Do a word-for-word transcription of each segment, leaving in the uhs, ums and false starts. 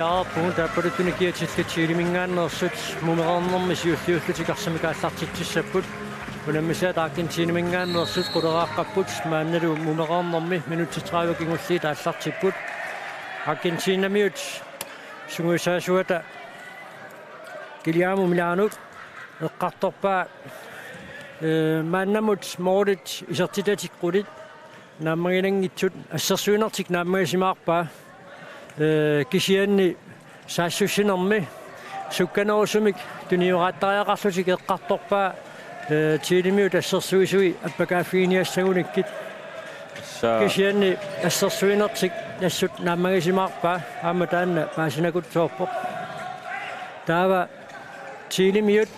Aarpun taappaluttuni kiatillit Chileminngaanneersut mumereernermi siulliullutik arsamik aallartitsissapput. Unammisaat Argentinaminngaanneersut quleraaqqapput, maannalu mumereernermi minutsit tredive kingulliit aallartipput. Argentinamiut sungiusaasuata Guillermo Milano eqqartorpaa, eh, maannamut målit isertitatik qulit naammaginanngitsut assersuinertik naammagisimaarpaa. Eh, kisianni saassussinermi sukkanerusumik tunioraattariaqarlutik eqqartorpaa, eh, Chilemiut assersuisui appakaaffiginiassagunikkit. Sa- Kisianni assersuinertik assut naammagisimaarpaa, aamma taanna paasinakutsoorpoq. Taava Chilemiut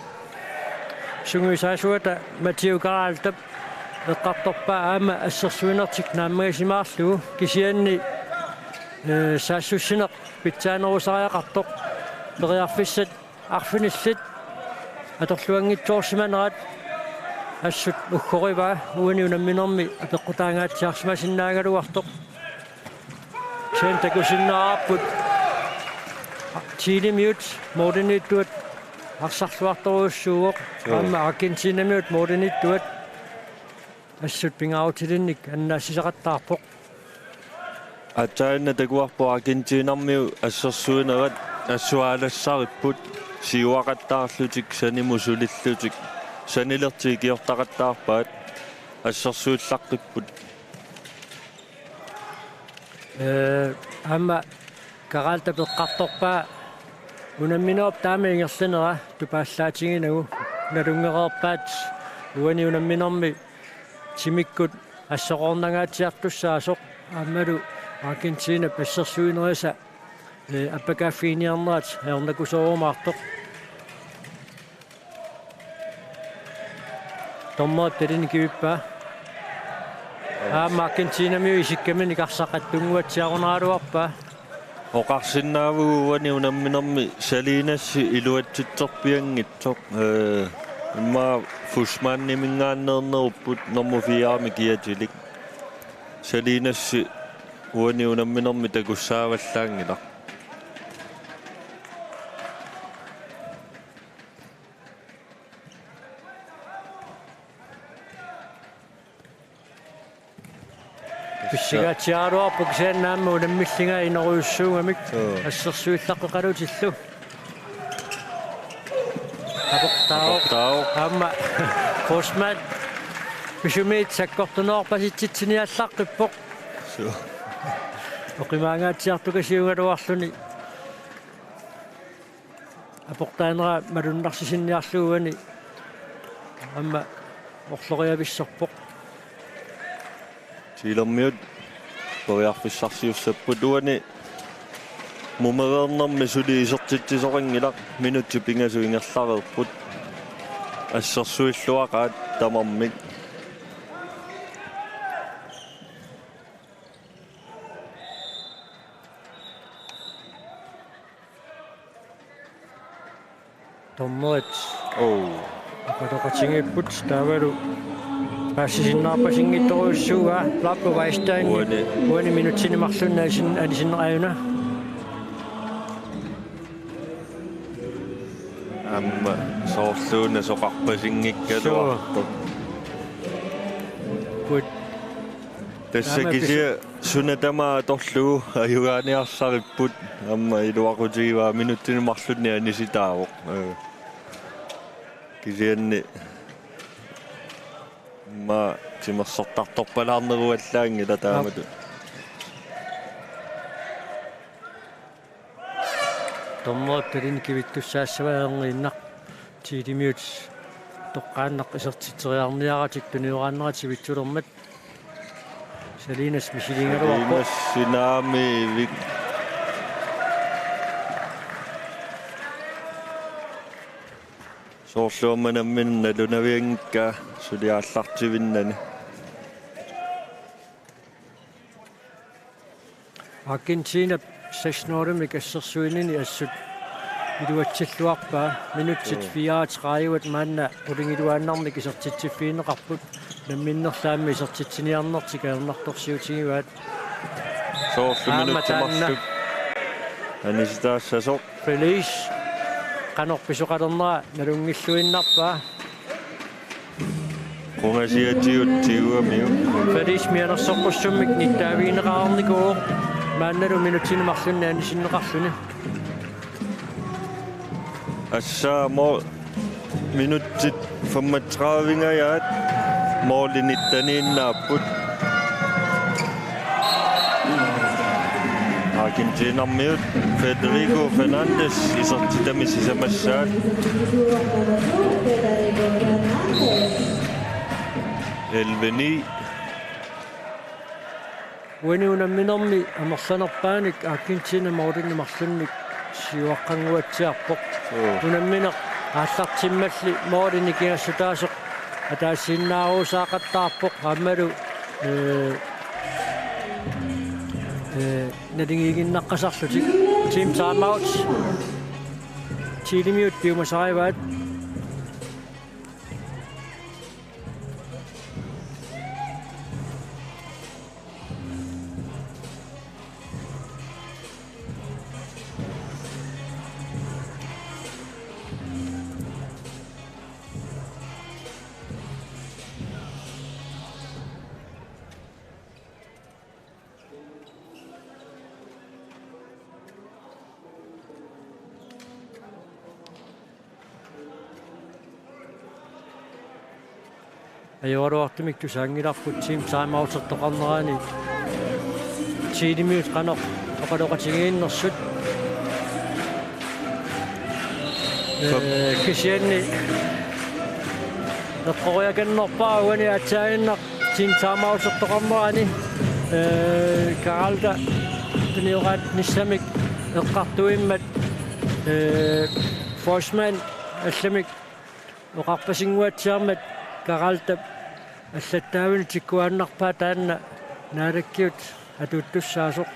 sungiusaasuata Matteo Caraltap eqqartorpaa aamma assersuinertik naammagisimaarlugu, kisianni, eh, saassussineq pitsaanerusariaqartoq, periarfissat arfinillit atorluanngitsoorsimanerat assut uggorivaa, uani unamminermi apeqqutaangaatsiarsimasinnaagaluartoq. Sen takusinnaavarput Chilemiut målimiittuat arsarluartorujussuuvoq. Joo. Aamma Argentinamiut målimiittuat assut pingaarutilinnik annaassisaqattaarpoq. Aatsaannguaq takuarput Argentinamiut assersuinerat assut aalassaripput, siuaqattaarlutik sanimut sulillutik, sanilertik ikiortaqattaarpaat, assersuillaqqipput. Eh, aamma Caraltap eqqartorpaa unamminerup taama ingerlanera tupaallaatigigatsigu nalunngereerpaat, uani unamminermi timikkut assoqornangaatsiartussaasoq aammalu Argentinap assersuinerisa, eh, appakaaffiginiarnerat ajornakusoorumaartoq. Dommerip talini kivippaa. Aamma Argentinamiut isikkaminik arsaq attunnguatsiarunaraluarpaa. Oqarsinnaavugut uani unamminermi Salinas iluatsitserpianngitsoq. Eh, immaqa Fussmanniminngaanneernerupput nummer fire-mi kiatilik. Salinas uani unamminermi takussaavallaanngilaq. Pissigaatsiaraluarpoq kisianni aamma unammillinga inerujussuugamik. Joo. Assersuillaqqeqalutillu. Aportaavoq. Aportaavoq. Aamma Fussmann. Pisumiit sakkortunerpasitsitsiniallaqqippoq. Joo. Oqimaangaatsiartukasiugaluarluni. Aportaanera malunnarsisinniarlugu uani aamma orloriavissorpoq. Chilemiut periarfissarsiussapput uani. Mumereernermi suli isertitsisoqanngilaq, minutsit pingasut ingerlareerput. Assersuilluaqaat tamarmik. Dommerit. Oo. Apaatoqatigiipput taavalu paasisinnaarpasinngitsorujussuuaa Blanco Weinstein. Uani. Uani minutsini marlunni anisin-, anisinneq ajuna. Aamma soorluuna soqarpasinngikkaluartoq. Suu. Put. Tassa aamma kisianni pis- suna tamaat atorlugu ajugaaniarsaripput, aamma iluaqutigivaa, minutsini marlunni anisitaavoq. Ee. Kisianni immaqa timersortartorpalaarneruallaanngilaq taamatut. Aap. Dommerip talini kivittussaassavaa erniinnaq. Chilemiut toqqaannaq isertitseriarniaratik tunioraannerat sivitsulermat. Salinas misiligaluarpoq. Salinas sinaamiivik. Soorlu aamma nammineq nalunavianngikkaa suli aallartivinnani. Argentinap seks nul-imik assersuinini assut iluatsilluarpaa, minutsit, mm, fireogtredive maanna qulingiluaannarmik isertitsiffigineqarput, namminnerlu aamma isertitsiniarnertik ajornartorsiutigivaat. Soorlu aamma minutsit taanna marluk. anisitaassasoq. Felice qanoq pisoqalernera nalunngilluinnarpaa. Qungasiatigut tiguamiuk. Felice mianersoqqussummik nittaavigineqarnikuuvoq maannalu minutsini marlunni anisinneqarluni. Assaamo minutsit femogtredive-ingajaat måli nitteniinnaapput. Argentinamiut Federico Fernandes isertitami sisamassaat. Elleve ni. Uani unamminermi amerlanerpaanik Argentina målinik marlunnik siuaqqannguatsiarpoq. Joo. Unammineq aallartimmalli måli nikingassutaasoq ataasiinnaarusaaqattaarpoq aammalu, ee, ee, naligiiginnaqqasarlutik. Team timeout. Chilemiut piumasarivaat. Ajoraluartumik tusaanngilarput team timeoutertoqarnerani. Chilemiut qanoq oqaloqatigiinnersut. Ee, kisianni eqqoriakannerpaaq uani aatsaannguaq team timeoutertoqarnerani, ee, Geralda tunioraat nissamik eqqartuimmat, ee, Forsman allamik oqarpasinnguatsiarmat Geraldap allattaavinik tikkuaannarpaa taanna Naalakkiut atuuttussaasoq.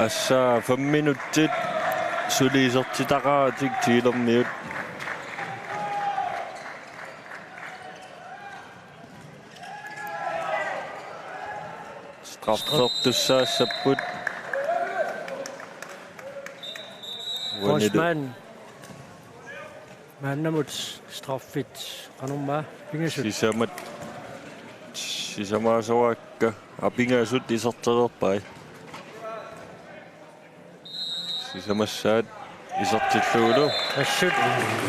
Assaa fem minutsit suli isertitaqaratik Chilemiut. Straffertussaassapput. Uanilu. Forsman. Maannamut straffit qanormaa pingasut. Sisamat. Sisamaasoraakka. Aa, pingasut isertereerpai. Sisamassaat isertillugulu. Assut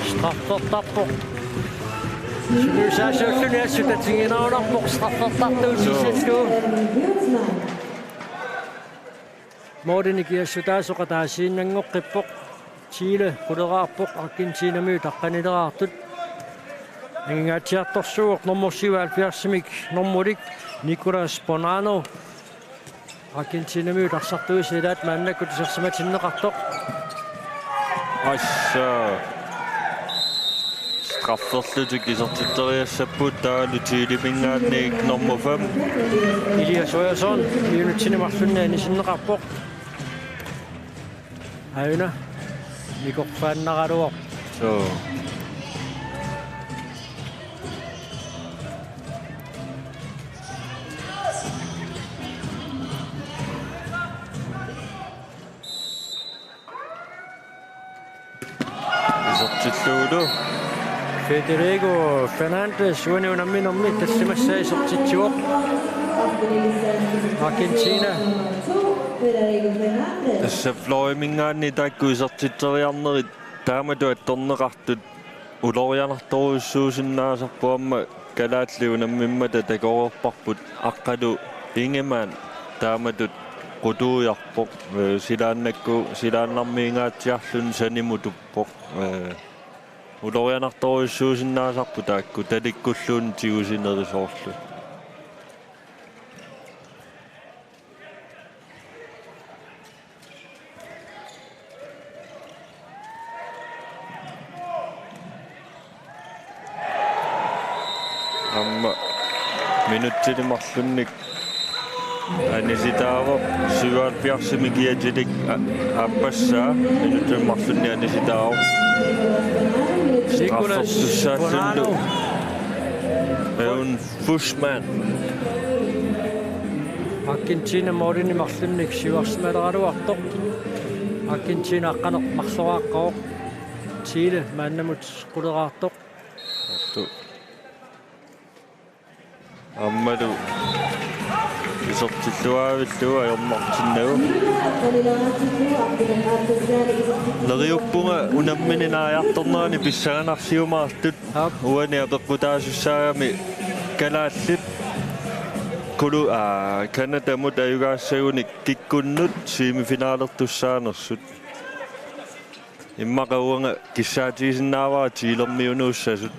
straffertarpoq. Suliusaasuulluni assut atiginarunarpoq straffertartuutissallugu. Målinik nikingassutaasoq ataasiinnanngoqqippoq. Chile quleraarpoq Argentinamiut aqqanileraartut. Angingaatsiartorsuuvoq nummer syvoghalvfjerdsimik nummerik Nicolas Bonanno. Argentinamiut arsartuisa ilaat maannakkut isersimatinneqartoq. Assaa. Strafferlutik isertitseriassapput taavalu Chileminngaanniit nummer fem. Elias Ryerson minutsini marlunni anisinneqarpoq. Aajuna. Nikorfaannaraluarpoq. Suu. Isertillugulu. Federico Fernandes uani unamminermi tallimassaa isertitsivoq. Argentina. Tassa Floriminngaanniit taakku isertitseriarnerit taamatut attorneqartut ulorianartorujussuusinnaasarput aamma kalaallit unammimmata takoreerparput Aqqalu Ingemann taamatut qutuujarpoq, ee, silaannakku, silaannarmiingaatsiarluni sanimutuppoq, ee, ulorianartorujussuusinnaasarput taakku talikkulluunniit tigusinerit soorlu. Aamma minutsini marlunnik anisitaavoq syvoghalvfjerdsimik kiatilik a-, aappassaa minutsini marlunnik anisitaavoq. Nicolas Straffertussaassallu. Bonanno. Eun Fushman. Argentina målinik marlunnik siuarsimaaleraluartoq. Argentina aqqaneq-marloraartoq. Chile maannamut quleraartoq. Aammalu isertilluavillugu ajornartinnagu. Neriuppunga unammineq naajartornerani pissanganarsiumaartut. Aap. Uani apeqqutaasussaagami kalaallit Kolu-, aa, Canadamut ajugaassagunik kikkunnut semifinalertussaanersut. Immaqa uanga kissaatigisinnaavara Chilermiunuussasut.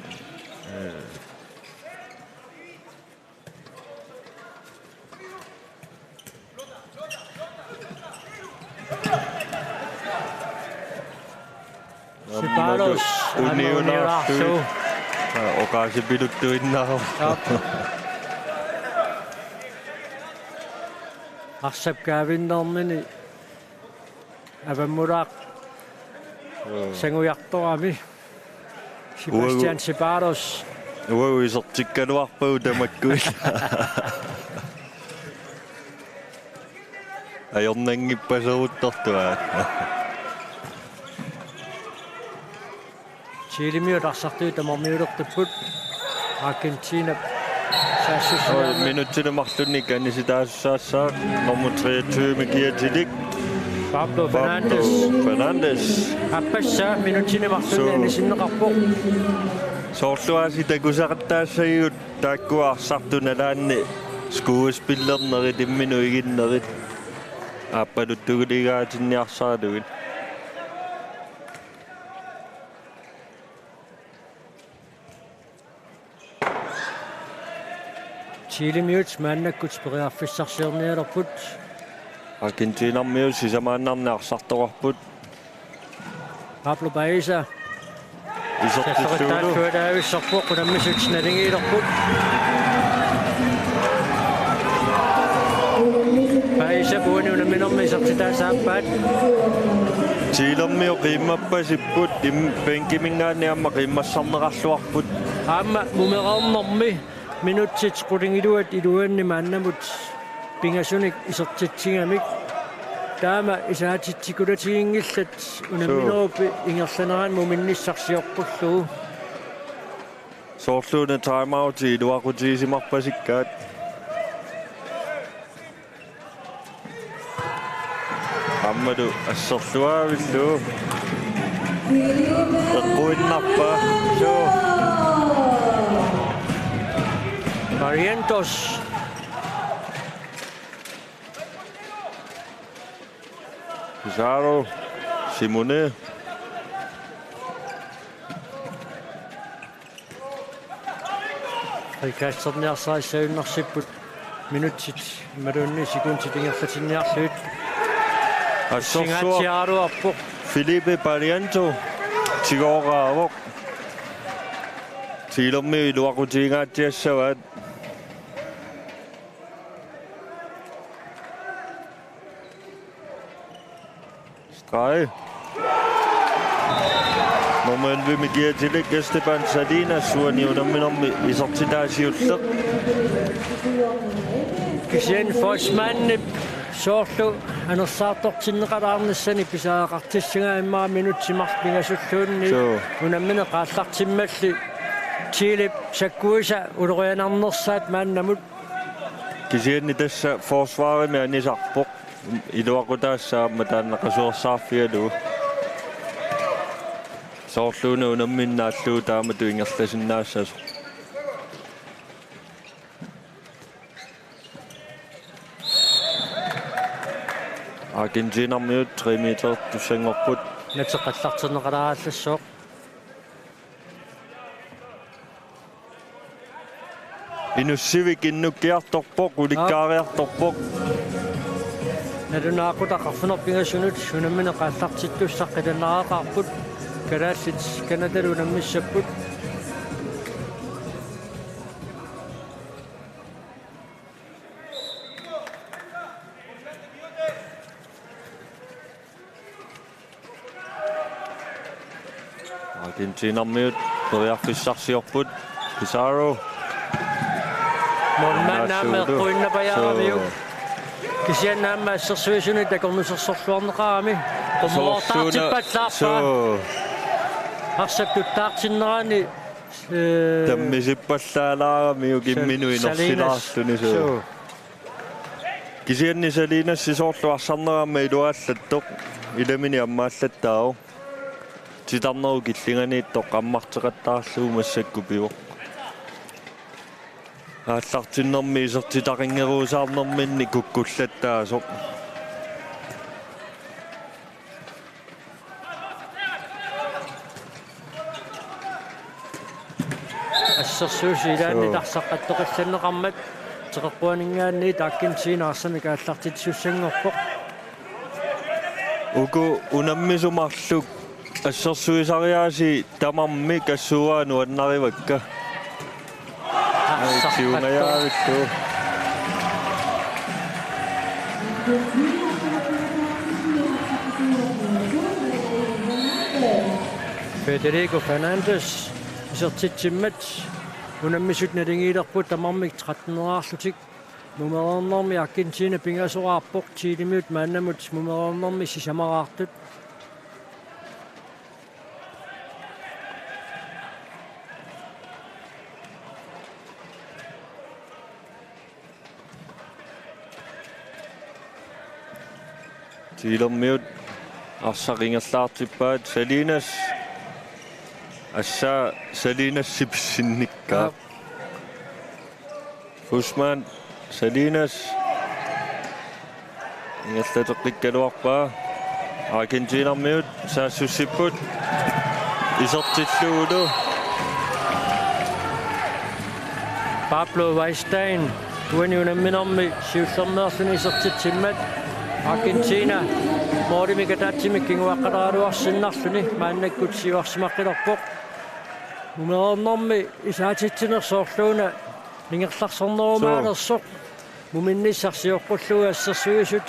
Ceballos, Uniunaarsuit. Uniunaarsuit. Aa, oqaasipiluttuinnarpoq. Aap. Arsap kaavinnermini avammulaaq sangujartorami. Sebastian Ceballos. Uagut isertikkaluarpagut tamakkuinnaq. Ajornanngippaseruttortuaat. Chilemiut arsartuut tamarmiulertupput. Argentina saassussinermi. Minutsinik marlunnik anisitaasussaassaaq nummer treogtyve-mi kiatilik. Pablo Fernandes. Fernandes. Aappassaa minutsinik marlunnik anisinneqarpoq. Soorlu aasiit takusaqattaassagigut taakku arsartut nalaanni skuespillernerit imminut iginnerit aappaluttuuligaatinniarsaralugit. Chilemiut maannakkut periarfissarsiornialerput. Argentinamiut sisamaannarnik arsartoqarput. Pablo Baeza. Isertillugu. Sassaqattaartualaavissorpoq unammisut naligiilerput. Baeza uani unamminermi isertitaassaappaat. Chilermiut qiimmappasipput im-, bænkiminngaanniit aamma qiimmassarneqarluarput. Aamma mumereernermi minutsit qulingiluat iluanni maannamut pingasunik isertitsigamik. Taama isaatitsikulatiginngillat unamminerup ingerlanerani muminnissarsiorpullugu. Soorluuna timeouti iluaqutigisimarpasikkaat. Aammalu asserluavillugu. Eqquinnarpa. Suu. Barrientos. Pizarro. Simone. Frikasterniarsarissagunarsipput minutsit imaluunniit sekundit ingerlatinniarlugit. Assersuaq. Singaatsiaraluarpoq. Felipe Barrientos tigooraavoq. Chilermiut iluaqutigingaatsiassavaat. Streg. Nummer elleve-mi kiatilik Esteban Salinas uani unamminermi isertitaa siulleq. Kisianni Forsmannip soorlu anersaartortinneqalaarnissani pisariaqartissagaa immaqa minutsit marluk pingasulluunniit. Suu. Unammineq aallartimmalli Chilep sakkuisa ulorianarnersaat maannamut. Kisianni tassa forsvarimi anisarpoq. Iluaqutaassaaq aamma taanna qasuersaarfigalugu. Soorluuna unamminnaallugu taamatut ingerlasinnaassasoq. Argentinamiut tre meter tussanngorput. Nateqqallartinneqalaarallassaaq. Inussivik innukkiartorpoq, ulikkaariartorpoq. Nalunaaqutaq arfineq-pingasunut unammineq aallartittussaq qilanaaraqaarput. Kalaallit Canadalu unammissapput. Argentinamiut periarfissarsiorput. Pizarro. Målmand aamma eqquinnapajaraviuk. Suu. Kisianni aamma assersuisuni takornusersorluarneqarami. Qummoortaartippallaarpaa. Suu. Arsap tuttaartinnerani, ee, tammisippallaalaarami ukimminut sa-, inersilaarluni suu. Suu. Kisianni Salinas sisoorlu arsarneq aamma iluaallattoq. Ilamini ammaallattaavoq. Titarnerup killinganiittoq ammarteqattaarlugu massakkut pivoq. Aallartinnermi isertitaqanngeruusaarnerminni kukkullattaasoq. Assersuusilaanni suu. Tarsaqattoqillanneqarmat teqeqquaninngaanniit Argentina arsamik aallartitsisussanngorpoq. Uku unammisut marluk assersuisariaasii tamarmik assut nuannarivakka. Arsarpattu. Siungajaavittu. Federico Fernandes isertitsimmat unammisut naligiilerput tamarmik tretten-eraarlutik. Mumereernermi Argentina pingasoraarpoq, Chilemiut maannamut mumereernermi sisamaraartut. Chilemiut arsaq ingerlaartippaat, Salinas. Assa Salinas sipsinnikka. Aap. Fussmann, Salinas. Ingerlateqqikkaluarpaa. Argentinamiut saassussipput. Isertillugulu. Pablo Weinstein uani unamminermi siullermeerluni isertitsimmat Argentina målimik ataatsimik kinguaqqataraluarsinnarluni maannakkut siuarsimaqqilerpoq. Mumereernermi isaatitsinersoq soorluuna ingerlarsornerumaalersoq. Suu. Muminnissaq sioqqullugu assersuisut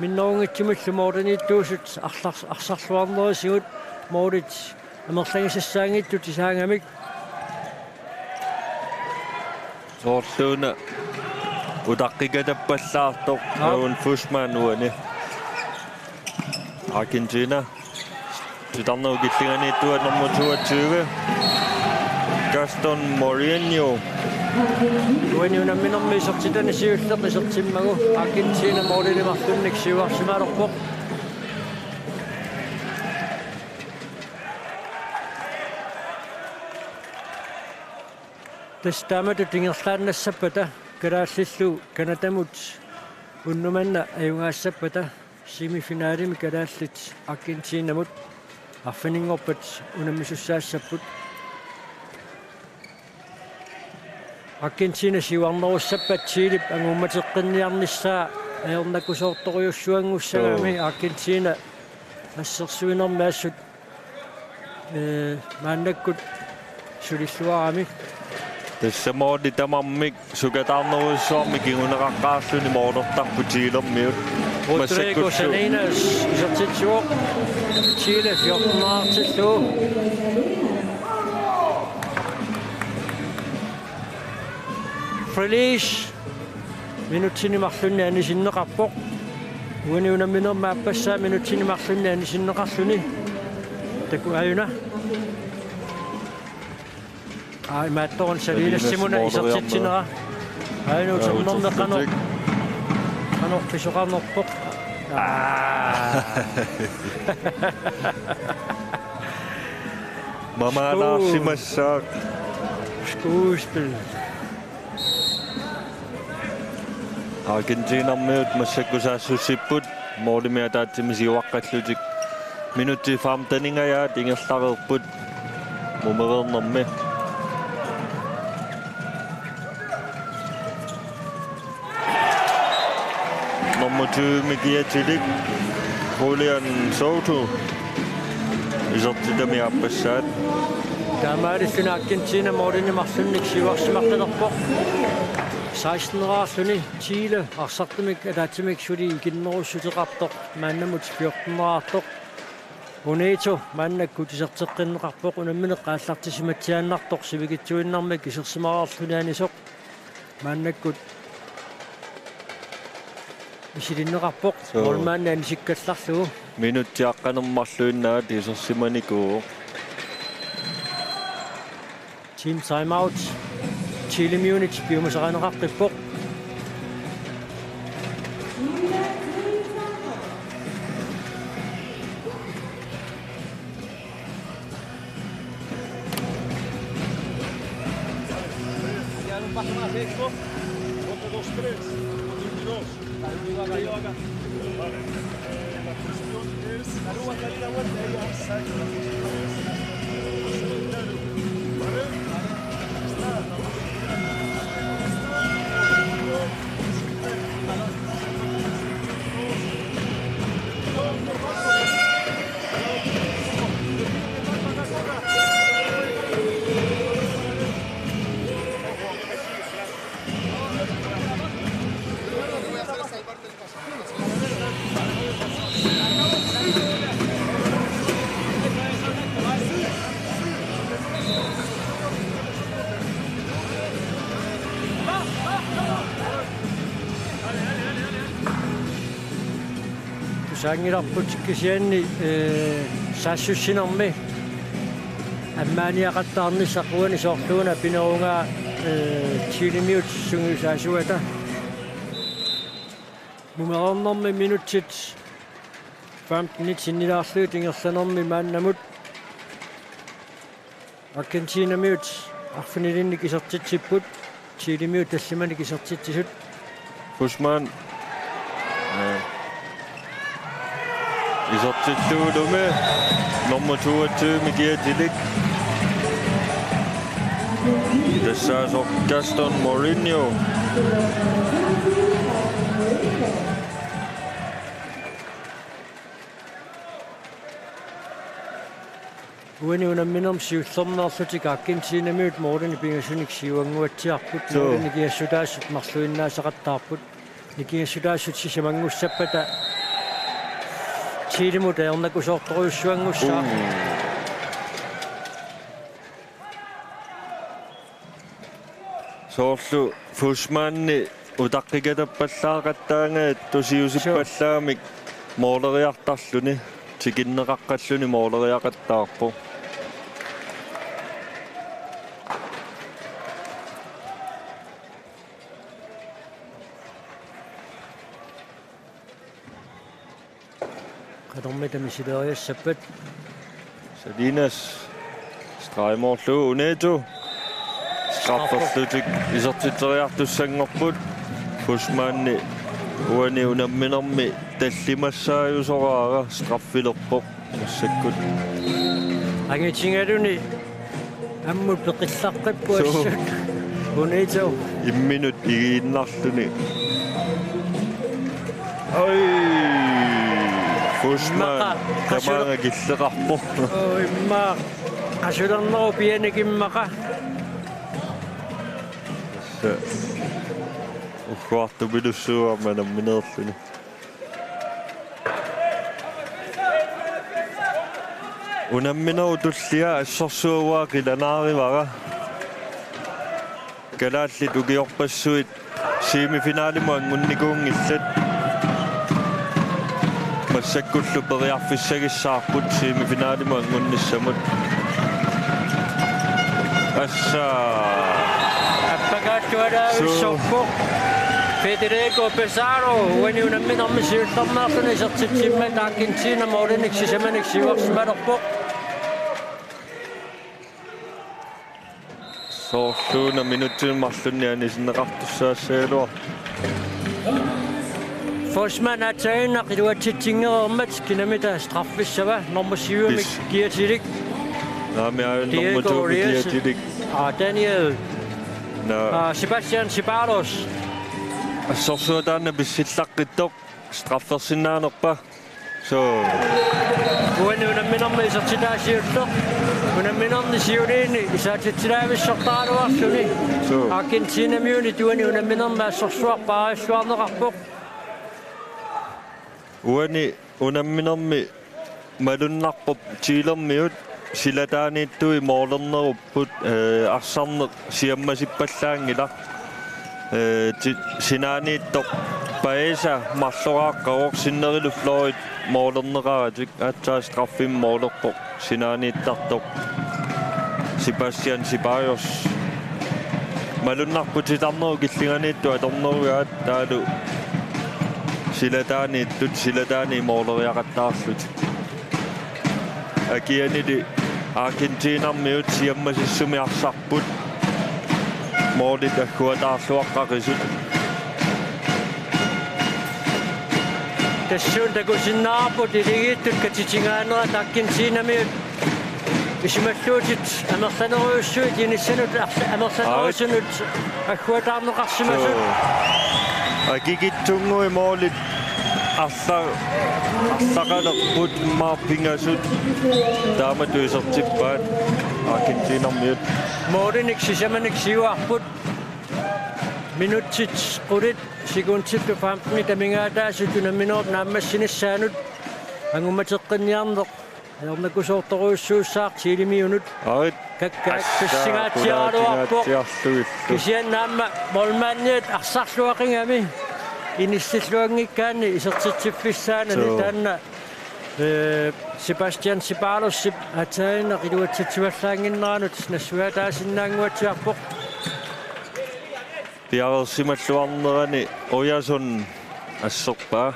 minnerunngitsumillu målimiittuusut arlar-, arsarluarnerisigut målit amerlagisassaanngitsut isaangamik. Soorluuna utaqqikatappallaartoq. Aap. Aun Fussmann uani. Argentina. Titarnerup killinganiittuat nummer toogtyve, Gaston Moreno. Uani unamminermi isertitani siulleq isertimmagu Argentina målini marlunnik siuarsimalerpoq. Tassa taamatut ingerlaannassappata kalaallillu Canadamut unnuk manna ajugaassappata semifinalimi kalaallit Argentinamut arfininngorpat unammisussaassapput. Argentina siuarnerussappat Chilep anguummateqqinniarnissaa ajornakusoortorujussuanngussagami. Joo. Argentina assersuinermi assut, ee, maannakkut sulilluarami. Tassa måli tamarmik sukataarnerujussuarmik kinguneqaqqaarluni målertarput Chilemiut. Rodrigo massakkut Salinas isertitsivoq. Chile fjorten-eraartillugu. Feliz minutsini marlunni anisinneqarpoq. Uani unamminermi aappassaa minutsini marlunni anisinneqarluni. Taku aajuna. Aa, imaattoq Salinas Salinas simuna måleriarma. Isertitsinera. Aajuna. Aa, uternermi qanoq, utertik. Qanoq pisoqarnerpoq. Aa. Mamaalaarsimassaaq. Skuespil. Argentinamiut massakkut saassussipput målimik ataatsimik siuaqqallutik. Minutsit femteningajaat ingerlareerput mumereernermi. Nummer tyve-mi kiatilik Julian Soto isertitami aappassaat. Taamaalilluni Argentina målini marlunnik siuarsimaqqilerpoq. Seksten-eraarluni Chile arsartumik ataatsimik suli ikinnerussuteqartoq maannamut fjorten-eraartoq. Juanito maannakkut iserteqqinneqarpoq unammineq aallartissimatsiaannartoq sivikitsuinnarmik isersimareerluni anisoq. Maannakkut Misilinneqarpoq. Suu. Målmandi anisikkallarlugu. Minutsit aqqaneq-marluinnaat isersimanikuuvoq. Team timeout. Chile Munich piumasarineqaqqippoq. Ya no pasa más esto. Otro dos, tres. Dos. Arriba acá. Vale. Eh, la cuestión es. Arriba acá, la vuelta ahí. Exacto. La cuestión es. ¿Vale? Tusaanngilarput kisianni, eh, saassussinermi ammaaniaqattaarnissaq uani soorluuna pinerugaa, eh, Chilemiut sungiusaasuata. Mumereernermi minutsit femtenit sinnilaarlugit ingerlanermi maannamut Argentinamiut arfinilinnik isertitsipput, Chilemiut tallimanik isertitsisut. Buschmann. Eh. Isertittuulumi nummer toogtyve-mi kiatilik. Tassaasoq Gaston Mourinho. Uani unamminermi siullermeerlutik Argentinamiut målinik pingasunik siuannguatsiarput. Suu. Målinik nikingassutaasut marluinnaasaqattaarput. Nikingassutaasut sisamanngussappata Chilemut ajornakusoortorujussuanngussaaq. Uu. Soorlu Buschmanni utaqqikatappallaaqattaangaattoq siusippallaamik måleriartarluni, tikinneqaqqalluni måleriaqattaarpoq. Qanormita misileriassappat. Salinas. Stregmållu Uneetu. Strafferlutik isertitseriartussanngorput. Buschmanni uani unamminermi tallimassaajusoraara straffilerpoq massakkut. Angitigaluni ammut peqillaqqippoq. Suu. Assut. Uneetu. Imminut igiinnarluni. Oj. Buschmann. Immaqa, qasu-, tamaanga killeqarpoq. Oo, immaqa. Qasulernerup pianik immaqa. Tassa. Ugguartupilussuuvoq aamma unammineerluni. Unamminerup tullia assorsuaq qilanaarivara. Kalaallit ukiorpassuit semifinalimut anngunnikuunngillat. Massakkullu periarfissagissaarput semifinalimut anngunnissamut. Assa. Appakaattualaavissorpoq. Suu. Federico Pesaro, uani unamminermi siullermeerluni isertitsimmat Argentina målinik sisamanik siuarsimalerpoq. Soorluuna minutsini marlunni anisinneqartussaassagaluarpoq. Buschmann aatsaannaq iluatsitsinngereermat kinamita straffissava nummer syvimi Pis-, kiatilik. Naamik, aajuna nummer Diego to-mi Reyes. Kiatilik. Aa, Daniel. Naa. Aa, Sebastian Ceballos. Assorsuaq taanna pissillaqqittoq straffersinnaanerpa? Suu. Uani unamminermi isertitaa siulleq. Unamminerni siuliini isertitseriartorujussuarluni. Suu. Argentinamiunit uani unamminermi assorsuaq paarisuarneqarpoq. Uani unamminermi malunnarpoq Chilermiut silataaniittui målernerupput, eh, arsarneq siammasippallaanngilaq. Eh, ti-, sinaaniittoq Paisa marloriaqqavoq, sinnerilu Floyd målerneqaratik, aatsaat straffimik målerpoq sinaaniittartoq Sebastian Ceballos. Malunnarpoq titarnerup killinganiittoq atornerugaat, taavalu silataaniittut, silataani måleriaqattaarlutik. Akianili Argentinamiut siammasissumik arsarput, målit agguataarluaqqaqisut. Tassuuna takusinnaavarput iligiittut katitingaanerat Argentinamiut isumalluutit amerlanerujussuit inissanut arla-, amerlanerusunut agguataarneqarsimasut. Joo. Akikitsunnguit målit arla-, arlaqalerput, immaqa pingasut taamatut isertippaat Argentinamiut. Målinik sisamanik siuarput. Minutsit qulit sekundillu femtenit amigaataasut unamminerup naammassinissaanut angummateqqinniarneq ajornakusoortorujussuussaaq Chilemiunut. Arit. Kakkaak, assut pissingaatiaraluarpoq. Pulaatinngatsiarlugillu. Kisianni aamma målmandiat arsarluaqigami inissilluanngikkaanni isertitsiffissaanani. Joo. Taanna, eh, Sebastian Ceballos aatsaannguaq iluatsitsivallaannginneranut nassuiaataasinnaannguatsiarpoq. Piareersimalluarnerani Oyarzun assorpaa.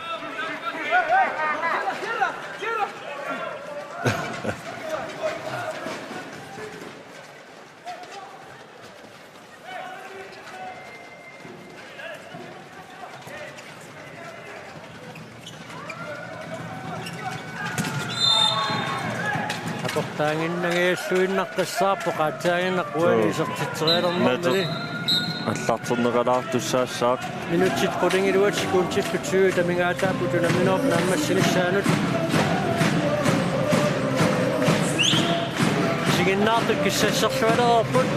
Aportaannginnanngilluinnaqqissaarpoq, aatsaannguaq uani. Joo. Isertitserialernermini. Netop. Allarterneqalaartussaassaaq. Minutsit qulingiluat sekundillu tyve amigaataapput unamminerup naammassinissaanut. Isiginnaartut kissasserlualereerput.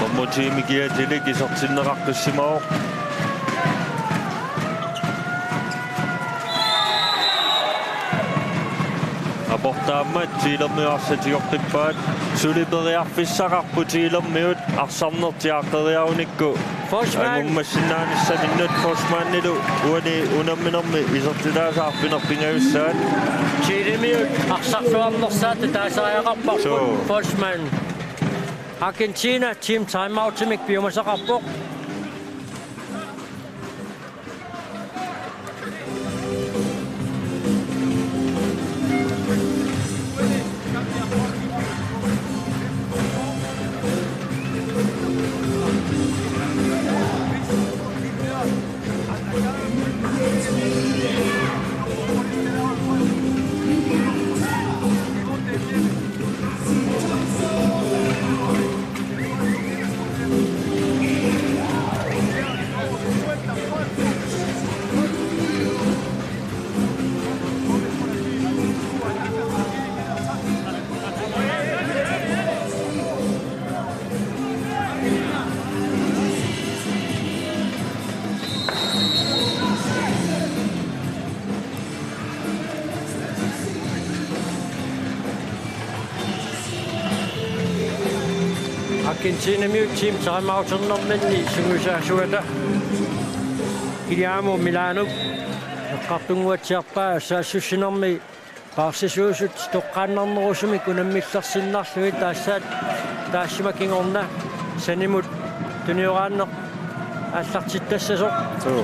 Dommerteamip kiatilik isertinneqaqqissimavoq. Aportaammat Thielemiut arsaq tigoqqippaat. Suli periarfissaqarput Thielemiut arsarnertik aaqqeriarunikku. Forsman. Angummassinnaanissaminut Forsmanilu uani unamminermi isertitaasa arfineq-pingajussaat. Thielemiut arsarluarnersaata taasariaqarparput. Joo. Forsman. Argentina team timeoutimik piumasaqarpoq. Argentinamiut team timeouternerminni sungiusaasuata Guillermo Milano eqqartunnguatsiarpaa saassussinermi paarsisuusut toqqaannarnerusumik unammillersinnarlugit, taassaat taassuma kingorna sanimut tunioraanneq aallartittassasoq. Joo.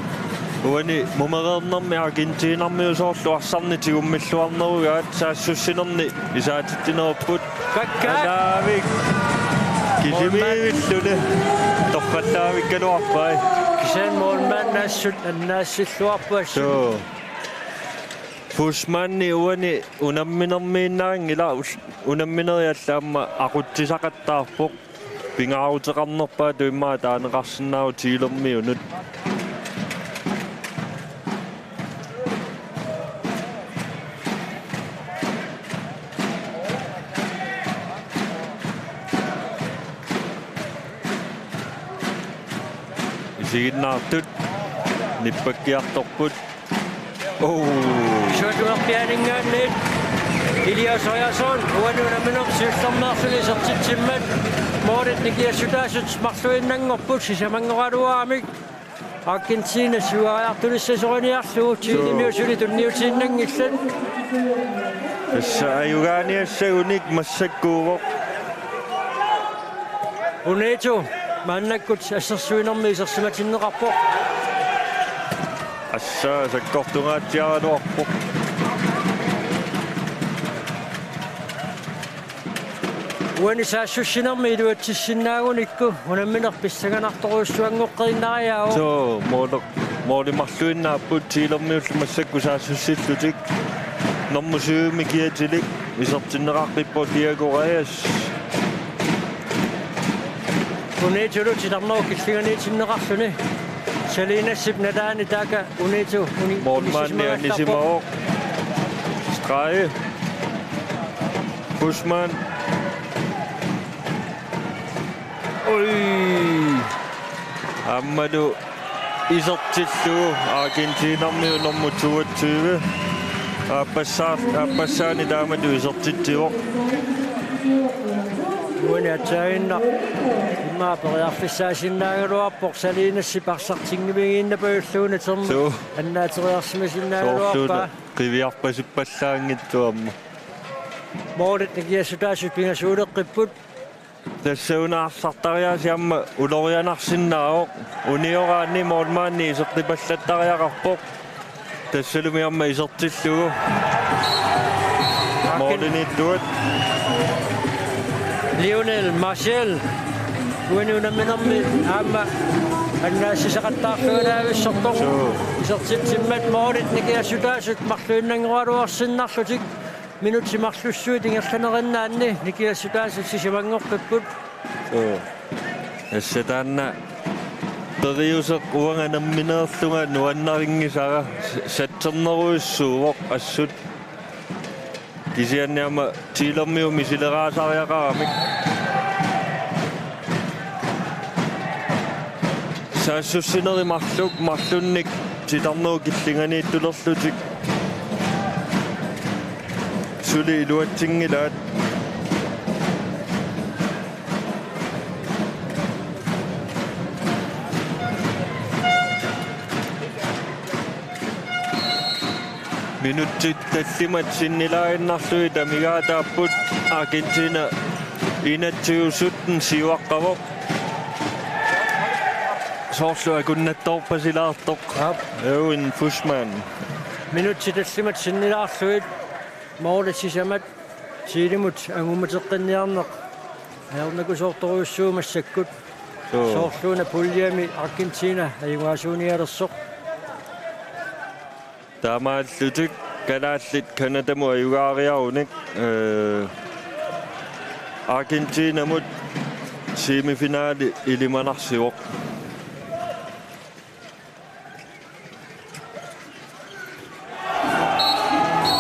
Uani mumereernermi Argentinamiut soorlu arsarneq tigummilluarnerugaat saassussinerni isaatitsinerput. Kakkaak. Anaavik. Kisimiivilluni. Torfallaavikkaluarpai. Kisianni målmand assut annaassilluarpoq assut. Joo. Forsmani uani unamminermiinnaanngilaq, unamminerit allat aamma aqutsisaqattaarpoq. Pingaaruteqarnerpaatut immaqa taaneqarsinnaavoq Thielemiunut. Isiginnaartut. Nippakkiartorput. Oh. Suatuarpianinngaanniit Elias Ojason uani unamminermi siullermeerluni isertitsimmat målit nikiassutaasut marluinnanngorput sisamanngoraluaramik. Argentina siuariartulissasoriniarlugu Chilemiut suli tunniutiinnanngillat. Tassa ajugaaniassagunik massakkuuvoq. UNITO maannakkut assersuinermi isersimatinneqarpoq. Assa sakkortungaatsiaraluarpoq. Uani saassussinermi iluatsissinnaagunikku unammineq pissanganartorujussuanngoqqerinnariaavoq. Suu, måli-, måli marluinnaapput Chilemiullu massakkut saassussillutik. Nummer syvimi kiatilik isertinneqaqqippoq Diego Reyes. UNITO-lu titarnerup killinganiitinneqarluni Salinasip nalaani taakku UNITO uni-, målmandi inissisimagaluarpoq. Anisimavoq. Strege. Buschmann. Oj. Aammalu isertillugu Argentinamiut nummer toogtyve. Aappassaa-, aappassaani taamatut isertitsivoq. Uani aatsaannguaq immaqa periarfissaasinnaagaluarpoq Salinasip arsartinngiviginagu natermi. Suu. Annaateriarsimasinnaaluarpaa. Soorluuna qiviarpasippallaanngitsoq aamma. Målit nikiassutaasut pingasuuleqqipput. Tassa una arsartariaasiamma ulorianarsinnaavoq. Unioraanni målmandi isertipallattariaqarpoq. Tassalumi aamma isertillugu. Måliniittuat. Lionel Martial. Uani unamminermi aamma annaassisaqattaarluinnaavissartoq. Suu. Isertitsimmat målit nikiassutaasut marluinnanngoraluarsinnarlutik. Minutsit marlussuit ingerlanerinnaanni nikiassutaasut sisamanngoqqipput. Suu. Tassa taanna periuseq uanga nammineerlunga nuannarinngisara s-, satsernerujussuuvoq assut. Kisianni aamma Chilemiut misileraasariaqaramik. Saassussinerit marluk marlunnik titarnerup killinganiittulerlutik suli iluatsinngilaat. Minutsit tallimat sinnilaaginnarlugit amigaataapput. Argentina enogtyve sytten siuaqqavoq. Soorlu akunnattoorpasilaartoq. Aap. Erwin Buschmann. Minutsit tallimat sinnilaarlugit målit sisamat Chilemut angummateqqinniarneq ajornakusoortorujussuuvoq massakkut. Suu. Soorluuna puljemi Argentina ajugaasuunialersoq. Taamaallutik kalaallit Canadamut ajugaariarunik, øh, Argentinamut semifinali ilimanarsivoq.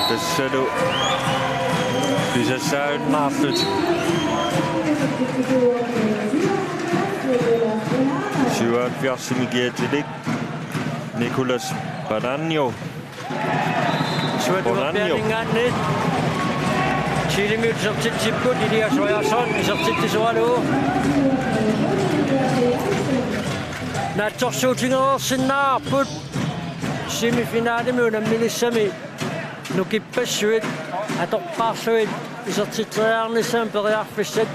Tassalu pisassaajunnaarlutik. Syvoghalvfjerdsimi kiatilik Nicolas Bonanno. Bonanno. Suatugarpianinngaanniit Chilemiut isertitsipput, Elias Ojason isertitsisoralugu. Naatsorsuutigereersinnaavarput semifinalimi unamminissami nukippassuit atorpaarlugit isertitseriarnissamut periarfissat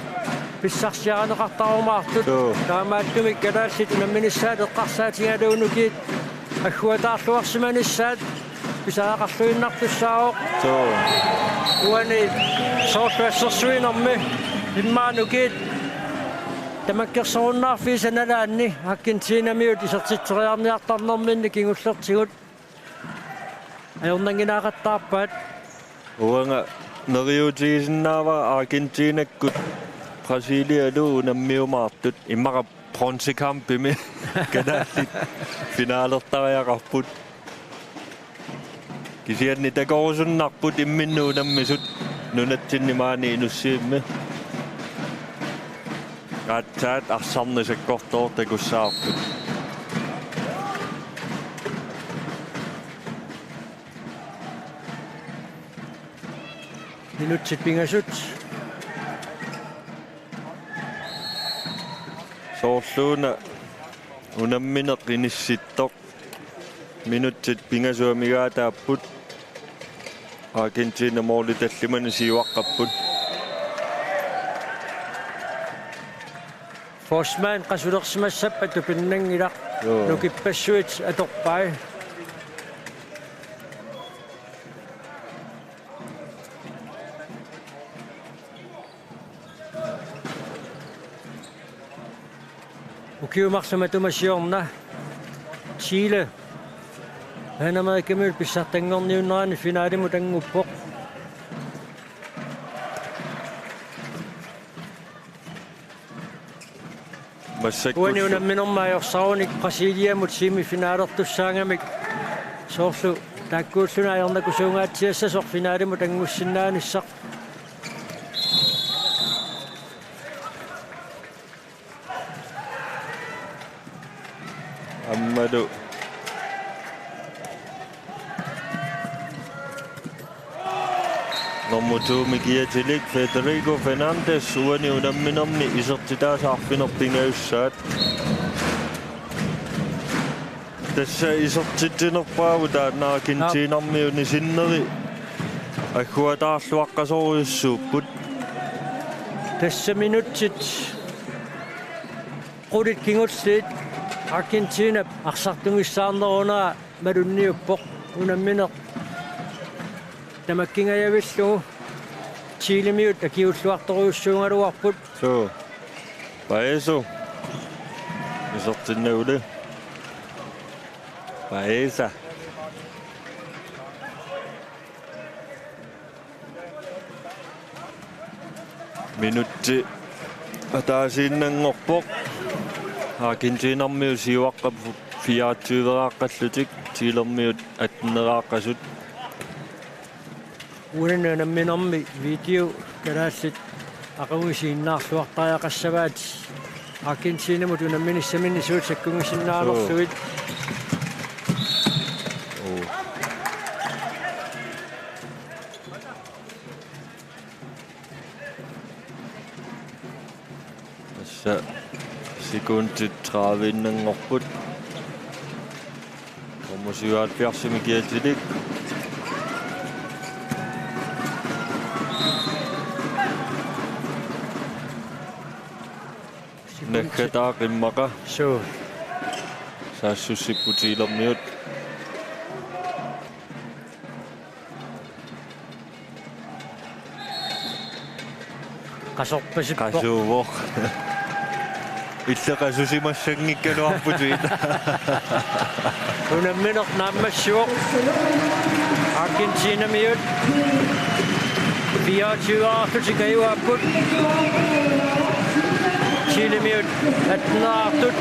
pissarsiarineqartarumaartut. Suu. Taamaattumik kalaallit unamminissaat eqqarsaatigalugu nukiit agguataarluarsimanissaat pisariaqarluinnartussaavoq. Suu. Uani soorlu assersuinermi immaqa nukiit tamakkersorunnaarfiisa nalaanni Argentinamiut isertitseriarniartarnerminni kingullertigut ajornannginnaaqattaarpaat. Uanga neriuutigisinnaavara Argentinakkut Brasilialu unammiumaartut, immaqa bronzekampimi kalaallit finalertariaqarput. Kisianni takorusunnarput imminnut unammisut nunatsinni maani Inussivimmi. Aatsaat arsarneq sakkortooq takussavarput. Minutsit pingasut. Soorluuna unammineq inissittoq. Minutsit pingasut amigaataapput. Argentina måli tallimani siuaqqapput. Forsman qasulersimassappat tupinnanngilaq. Joo. Nukippassuit atorpai. Ukiut marluk matuma siorna Chile Pan Amerikamiut pissartanngorniunnerani finalimut annguppoq. Massakkut uani unamminermi ajorsaruni Brasiliamut semifinalertussaagamik soorlu taakkuulluni ajornakusuungaatsiassasoq finalimut anngussinnaanissaq. Aammalu nummer to-mi kiatilik Federico Fernandes uani unamminermi isertitaasa arfineq-pingajussaat. Tassa isertitsinerpaavoq taanna Argentinamiuni sinneri agguataarluaqqasorujussuupput. Tassa minutsit qulit kingulliit Argentinap arsartugissaarneruna malunniuppoq unammineq tamakkingajavillugu Chilemiut akiulluartorujussuugaluarput. Suu. Paesu. Isertinnaguli. Paesa. Minutti ataasiinnanngorpoq. Argentinamiut siuaqqapput fireogtyve-raaqqallutik, Chilemiut atten-raaqqasut. Uani unamminermi video kalaallit aqagu isiginnaarluartariaqassavaat. Argentinamut unamminissaminnik suut sakkunngisinnaanerlugit. Suu. Oo. Tassa sekundit tredive-innanngorput. Nummer syvoghalvfjerds-imi kiatilik. Naggataa immaqa. Suu. Saassussipput Chilemiut. Qasorpasippoq. Qasuuvoq. Illit qasusimassanngikkaluarputit. Unammineq naammassivoq. Argentinamiut fireogtyve-raarlutik ajugaapput. Chilemiut atten-raartut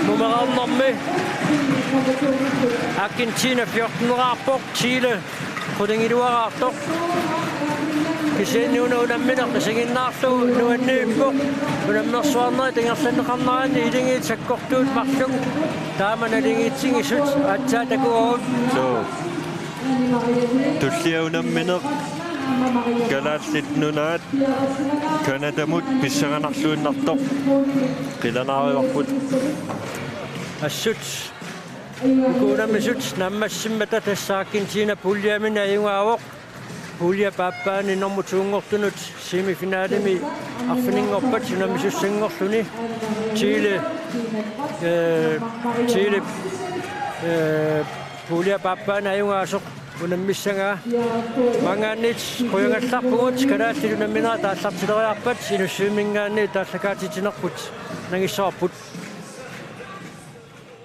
mumereernermi. Argentina fjorten-raarpoq, Chile qulingiluaraartoq. Kisianni una unammineq isiginnaarlugu nuanniippoq. Unammersuarnerit ingerlanneqarneranni iligiit sakkortuut marluk taama naligiitsigisut aatsaat takuagut. Suu. Tullia unammineq Kalaallit Nunaat Canadamut pissanganarluinnartoq qilanaarivarput. Assut uku unammisut naammassimmata tassa Argentina puljiamini ajugaavoq. Puljiap aappaani nummer to-nngortunut semifinalimi arfininngorpat unammisussanngorluni. Chile, eh, Chile, eh, puljiap aappaani ajugaasoq unammissagaa. Maanngaanniit qujagallarpugut, kalaallit unamminerat aallartileriarpat Inussivimminngaanniit aallakaatitsinerput nangissavarput.